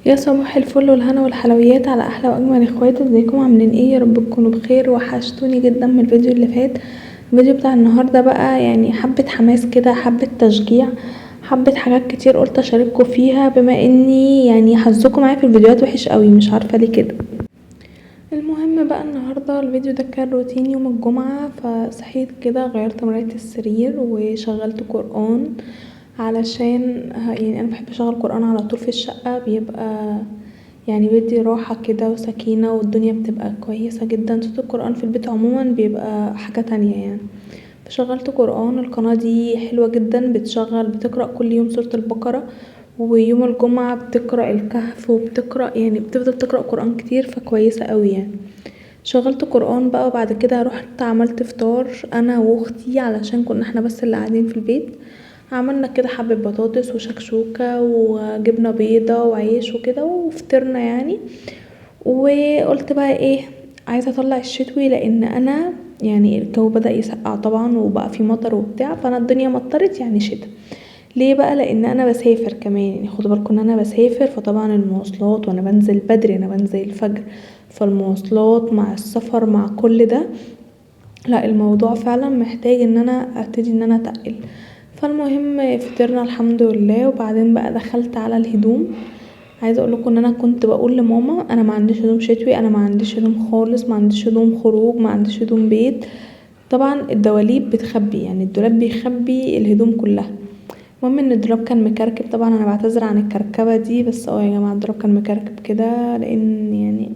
يا صباح الفل والهنا والحلويات على احلى واجمل اخوات. ازيكم عاملين ايه؟ يا رب تكونوا بخير. وحشتوني جدا من الفيديو اللي فات. الفيديو بتاع النهارده بقى حبه حماس كده، حبه تشجيع، حبه حاجات كتير قلت اشارككم فيها، بما اني حظكم معايا في الفيديوهات وحش قوي، مش عارفه ليه كده. المهم بقى النهارده الفيديو ده كان روتين يوم الجمعه، فصحيت كده غيرت مراية السرير وشغلت قرآن، علشان انا بحب اشغل قرآن على طول في الشقة، بيبقى بيدي راحة كده وسكينة، والدنيا بتبقى كويسة جدا. صوت القرآن في البيت عموما بيبقى حاجة تانية. فشغلت قرآن. القناة دي حلوة جدا، بتقرأ كل يوم سورة البقرة، ويوم الجمعة بتقرأ الكهف، بتفضل تقرأ قرآن كتير، فكويسة قوي. شغلت قرآن بقى، وبعد كده رحت عملت فطار انا واختي، علشان كنا احنا بس اللي قاعدين في البيت. عملنا كده حبة بطاطس وشكشوكة وجبنة بيضة وعيش وكده، وفطرنا. وقلت بقى ايه، عايزة اطلع الشتوي، لان انا الجو بدأ يسقع طبعا وبقى في مطر وبتاع، فانا الدنيا مطرت يعني شتا. ليه بقى؟ لان انا بسافر كمان، خدوا بالكم ان انا بسافر، فطبعا المواصلات، وانا بنزل بدري، انا بنزل الفجر، فالمواصلات مع السفر مع كل ده، لا الموضوع فعلا محتاج ان انا ابتدي ان انا اتقل. فالمهم فطرنا الحمد لله. وبعدين بقى دخلت على الهدوم. عايزه اقول لكم ان انا كنت بقول لماما انا ما عنديش هدوم شتوي، انا ما عنديش هدوم خالص، ما عنديش هدوم خروج، ما عنديش هدوم بيت. طبعا الدواليب بتخبي، الدولاب بيخبي الهدوم كلها. المهم ان الدولاب كان مكركب، طبعا انا بعتذر عن الكركبه دي، بس يا جماعه الدولاب كان مكركب كده، لان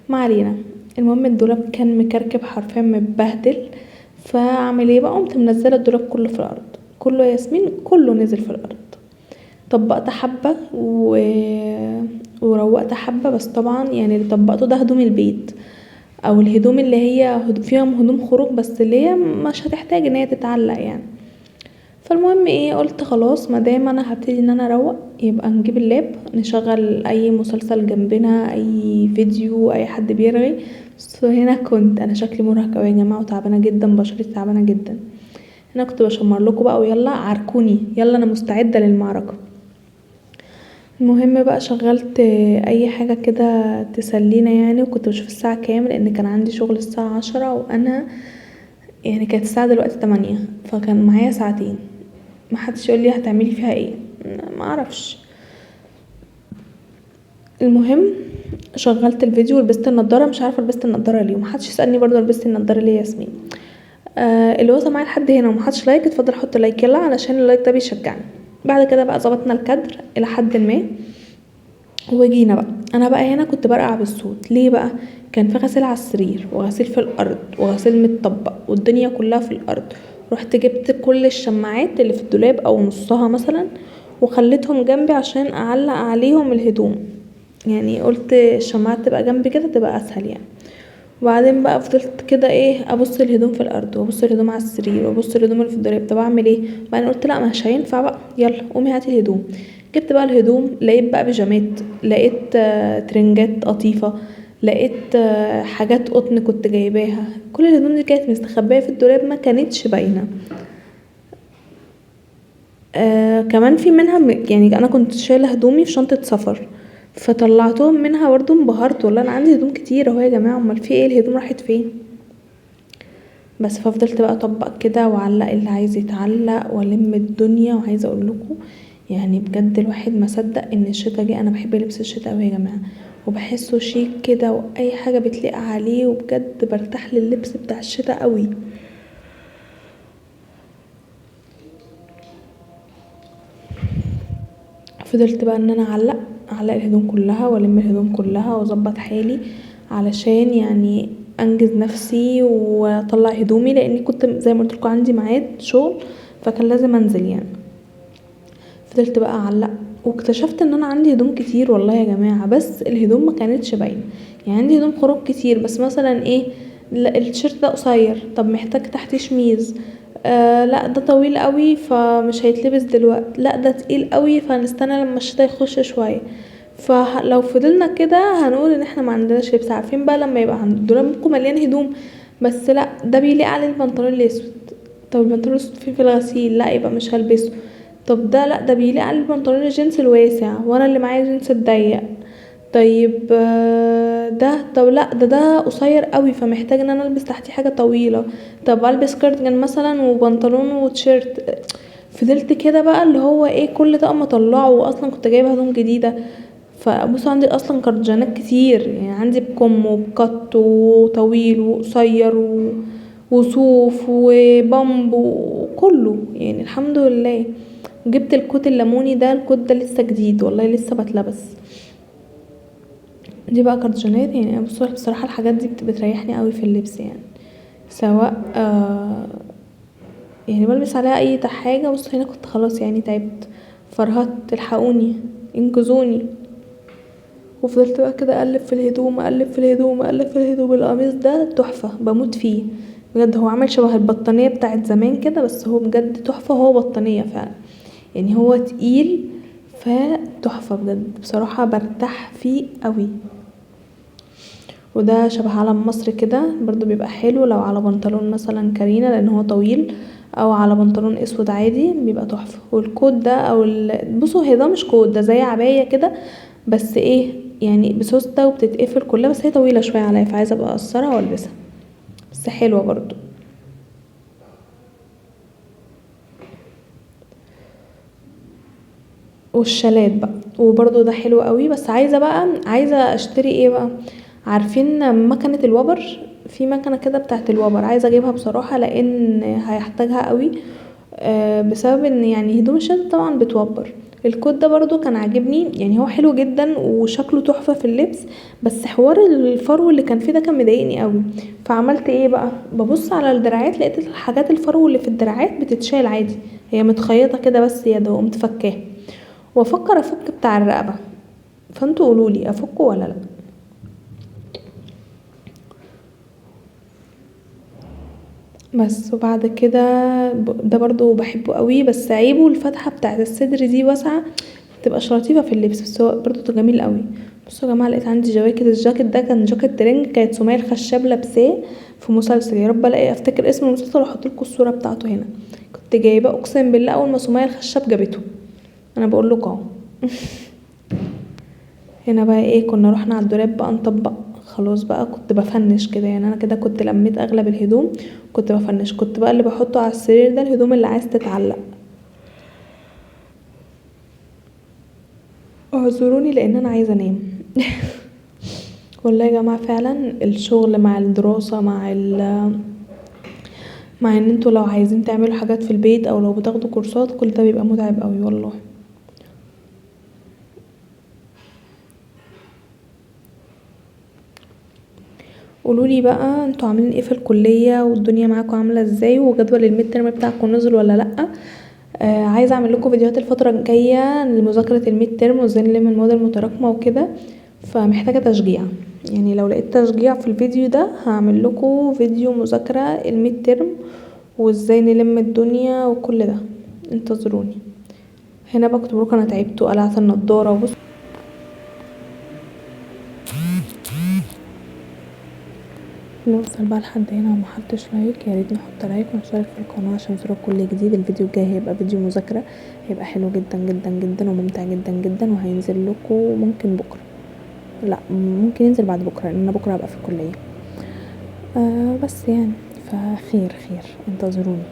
ما علينا. المهم الدولاب كان مكركب حرفيا متبهدل. فاعمل ايه بقى؟ قمت منزله الدولاب كله في الارض، كله يا ياسمين كله نزل في الارض. طبقت حبه وروقت حبه، بس طبعا اللي طبقته ده هدوم البيت، او الهدوم اللي هي فيهم هدوم خروج، بس اللي هي مش هتحتاج ان هي تتعلق. فالمهم ايه، قلت خلاص ما دام انا هبتدي ان انا اروق، يبقى نجيب اللاب نشغل اي مسلسل جنبنا، اي فيديو، اي حد بيرغي. بس هنا كنت انا شكلي مرهق اوي يا جماعه، وتعبانه جدا، بشرتي تعبانه جدا. هنا كنت بشمر لكم بقى، ويلا عاركوني، يلا انا مستعده للمعركه. المهم بقى شغلت اي حاجه كده تسلينا، وكنت بشوف الساعه كام، لان كان عندي شغل الساعه 10، وانا كانت الساعه دلوقتي 8، فكان معايا ساعتين. ما حدش يقول لي هتعملي فيها ايه، ما اعرفش. المهم شغلت الفيديو ولبست النضاره، مش عارفه لبست النضاره ليه، ومحدش يسالني برضه لبست النضاره ليه يا ياسمين. اللي وصل معايا لحد هنا وما حطش لايك، اتفضل حط لايك يلا، علشان اللايك ده بيشجعني. بعد كده بقى ظبطنا الكادر الى حد ما، وجينا بقى. انا بقى هنا كنت برقع بالصوت. ليه بقى؟ كان في غسيل على السرير، وغسيل في الارض، وغسيل متطبق، والدنيا كلها في الارض. رحت جبت كل الشماعات اللي في الدولاب او نصها مثلا، وخليتهم جنبي عشان اعلق عليهم الهدوم، قلت الشماعات تبقى جنبي كده تبقى اسهل. وبعدين بقى فضلت كده ايه، ابص الهدوم في الارض، وابص الهدوم على السرير، وابص الهدوم اللي في الدولاب، طب اعمل ايه؟ بعدين قلت لا مش هينفع بقى، يلا قومي هاتي الهدوم. جبت بقى الهدوم، لقيت بقى بيجامات، لقيت ترنجات قطيفة، لقيت حاجات قطن كنت جايباها. كل الهدوم دي كانت مستخبية في الدولاب، ما كانتش باينة. كمان في منها انا كنت شايلة هدومي في شنطة سفر، فطلعتهم منها برضه، انبهرت والله انا عندي هدوم كتير اهو يا جماعة، امال في ايه، الهدوم راحت فين؟ بس ففضلت بقى اطبق كده واعلق اللي عايز يتعلق والم الدنيا. وعايزه اقول لكم بجد الواحد ما صدق ان الشتا جه. انا بحب لبس الشتا قوي يا جماعه، وبحسه شيك كده، واي حاجه بتليق عليه، وبجد برتاح لللبس بتاع الشتا قوي. فضلت بقى ان انا اعلق الهدوم كلها، والم الهدوم كلها، واظبط حالي علشان انجز نفسي واطلع هدومي، لان كنت زي ما قلت لكم عندي ميعاد شغل، فكان لازم انزل. فضلت بقى اعلق، واكتشفت ان انا عندي هدوم كتير والله يا جماعه، بس الهدوم ما كانتش باينه. عندي هدوم خروج كتير، بس مثلا ايه، لا التيشيرت ده قصير، طب محتاج تحتيه شميز، لا ده طويل قوي فمش هيتلبس دلوقتي، لا ده تقيل قوي فهنستنى لما الشتا يخش شويه. فلو فضلنا كده هنقول ان احنا ما عندناش لبس. عارفين بقى لما يبقى عند دولابكم مليان هدوم، بس لا ده بيليق عليه البنطلون الاسود، طب البنطلون الاسود فيه في الغسيل، لا يبقى مش هلبسه، طب ده لا ده بيليق عليه البنطلون الجينز الواسع وانا اللي معايا جينز الضيق. طيب ده، طب لا ده قصير قوي فمحتاج ان انا البس تحتيه حاجة طويلة، طب البس كارديجان مثلا وبنطلون وتيشيرت. فضلت كده بقى اللي هو ايه كل طقم اطلعه، واصلا كنت جايبه هدوم جديدة. فبصوا عندي اصلا كارديجانات كتير، عندي بكم وبكت وطويل وقصير وصوف وبامب وكله، الحمد لله. جبت ال coat الليموني ده، ال coat ده لسه جديد والله لسه بتلبس. دي بقى كارديجانات، بصوا بصراحة الحاجات دي بتريحني قوي في اللبس، سواء، بلبس عليها اي حاجة. بصوا هنا كنت خلاص تعبت، فرهدت، الحقوني انقذوني. وفضلت بقى كده اقلب في الهدوم، اقلب في الهدوم، اقلب في الهدوم. القميص ده تحفة بموت فيه بجد، هو عامل شبه البطانية بتاعت زمان كده، بس هو بجد تحفة، وهو بطانية فعلا، هو تقيل فتحفة بجد بصراحة، برتاح فيه قوي. وده شبه علم مصر كده برضو بيبقى حلو لو على بنطلون مثلا كارينا لان هو طويل، او على بنطلون اسود عادي بيبقى تحفة. وال coat ده او بصوا هي ده مش coat، ده زي عباية كده بس ايه بسوستة وبتتقفل كلها، بس هي طويلة شوية عليا فعايزة ابقى اقصرها والبسها، بس حلوة برضو. والشالات بقى وبرضو ده حلو قوي، بس عايزة اشتري ايه بقى، عارفين مكنة الوبر، في مكنة كده بتاعت الوبر عايزة اجيبها بصراحة لان هيحتاجها قوي، بسبب ان هدوم الشتا طبعا بتوبر. الكوت ده برضو كان عاجبني، هو حلو جدا وشكله تحفة في اللبس، بس حوار الفرو اللي كان فيه ده كان مضايقني قوي. فعملت ايه بقى، ببص على الدراعات لقيت الحاجات الفرو اللي في الدراعات بتتشال عادي، هي متخيطة كده بس يا دوب، قمت فكاها. وافكر افك بتاع الرقبة، فانتوا قولولي افكه ولا لا. بس وبعد كده ده برضو بحبه قوي، بس عيبه الفتحة بتاعت الصدر دي واسعة، متبقاش لطيفة في اللبس، بس هو برضو جميل قوي. بصوا يا جماعة لقيت عندي جواكت، الجاكيت ده كان جاكيت ترنج كانت سمية الخشاب لابساه في مسلسل، يا رب الاقي افتكر اسم المسلسل واحط لكم الصورة بتاعته هنا. كنت جايباه اقسم بالله اول ما سمية الخشاب جابته، انا بقول لكم اهو. هنا بقى ايه، كنا رحنا على الدولاب بقى نطبق، خلاص بقى كنت بفنش كده، انا كده كنت لميت اغلب الهدوم كنت بفنش. كنت بقى اللي بحطه على السرير ده الهدوم اللي عايز تتعلق. اعذروني لان انا عايزه انام. والله يا جماعه فعلا الشغل مع الدراسه مع ان انتوا لو عايزين تعملوا حاجات في البيت او لو بتاخدوا كورسات، كل ده بيبقى متعب قوي والله. قولولي بقى انتوا عاملين ايه في الكلية والدنيا معاكم عاملة ازاي، وجدول ال mid term بتاعكم نزل ولا لأ. عايزة اعمل لكم فيديوهات الفترة الجاية لمذاكرة ال mid term وازاي نلم المواد المتراكمة وكده، فمحتاجة تشجيع، لو لقيت تشجيع في الفيديو ده هعمل لكم فيديو مذاكرة ال mid term وازاي نلم الدنيا وكل ده، انتظروني. هنا بقى كنت بقولكم انا تعبت وقلعت النضارة وبص. نوصل بقى لحد هنا وما حطش like، يا ريت نحط like ونشترك في القناة عشان يوصلك كل جديد. الفيديو الجاي هيبقى فيديو مذاكرة، هيبقى حلو جدا جدا جدا وممتع جدا جدا، وهينزل لكم ممكن بكرة، لا ممكن ينزل بعد بكرة لان انا بكرة هبقى في الكلية. بس فخير خير، انتظروني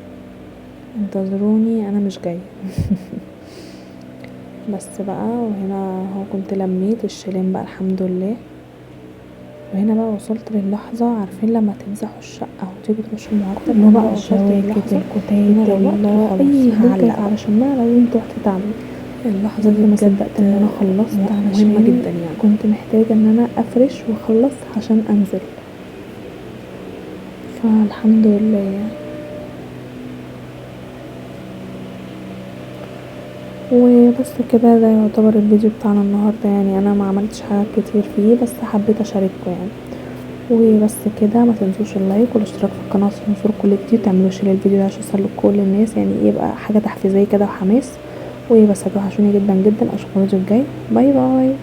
انتظروني انا مش جاية. بس بقى. وهنا اهو كنت لميت الشيلان بقى الحمد لله. وهنا بقى وصلت للحظة، عارفين لما تمسحوا الشقة وتيجوا ترشوا المعطر، كله هنا بقى بقى وصلت الجواكت، للحظة الكوتات، هنا لو وقت خلاص أي هدوم كانت هعلق. على شماعة لازم تروح تتعلق. اللحظة دي بجد ما بجد صدقت ان انا خلصت، مهمة علشان جدا كنت محتاجة ان انا افرش واخلص عشان انزل، فالحمد لله. وبس كده، ده يعتبر الفيديو بتاعنا النهاردة، انا ما عملتش حاجات كتير فيه بس حبيت اشارككم. وبس كده، ما تنسوش ال like والاشتراك في القناة عشان يوصلكوا كل جديد، تعملوا share للفيديو ده عشان يوصل لكل الناس، يبقى حاجة تحفيزية كده وحماس. وبس، هتوحشوني جدا جدا، اشوفكم الفيديو الجاي، bye bye.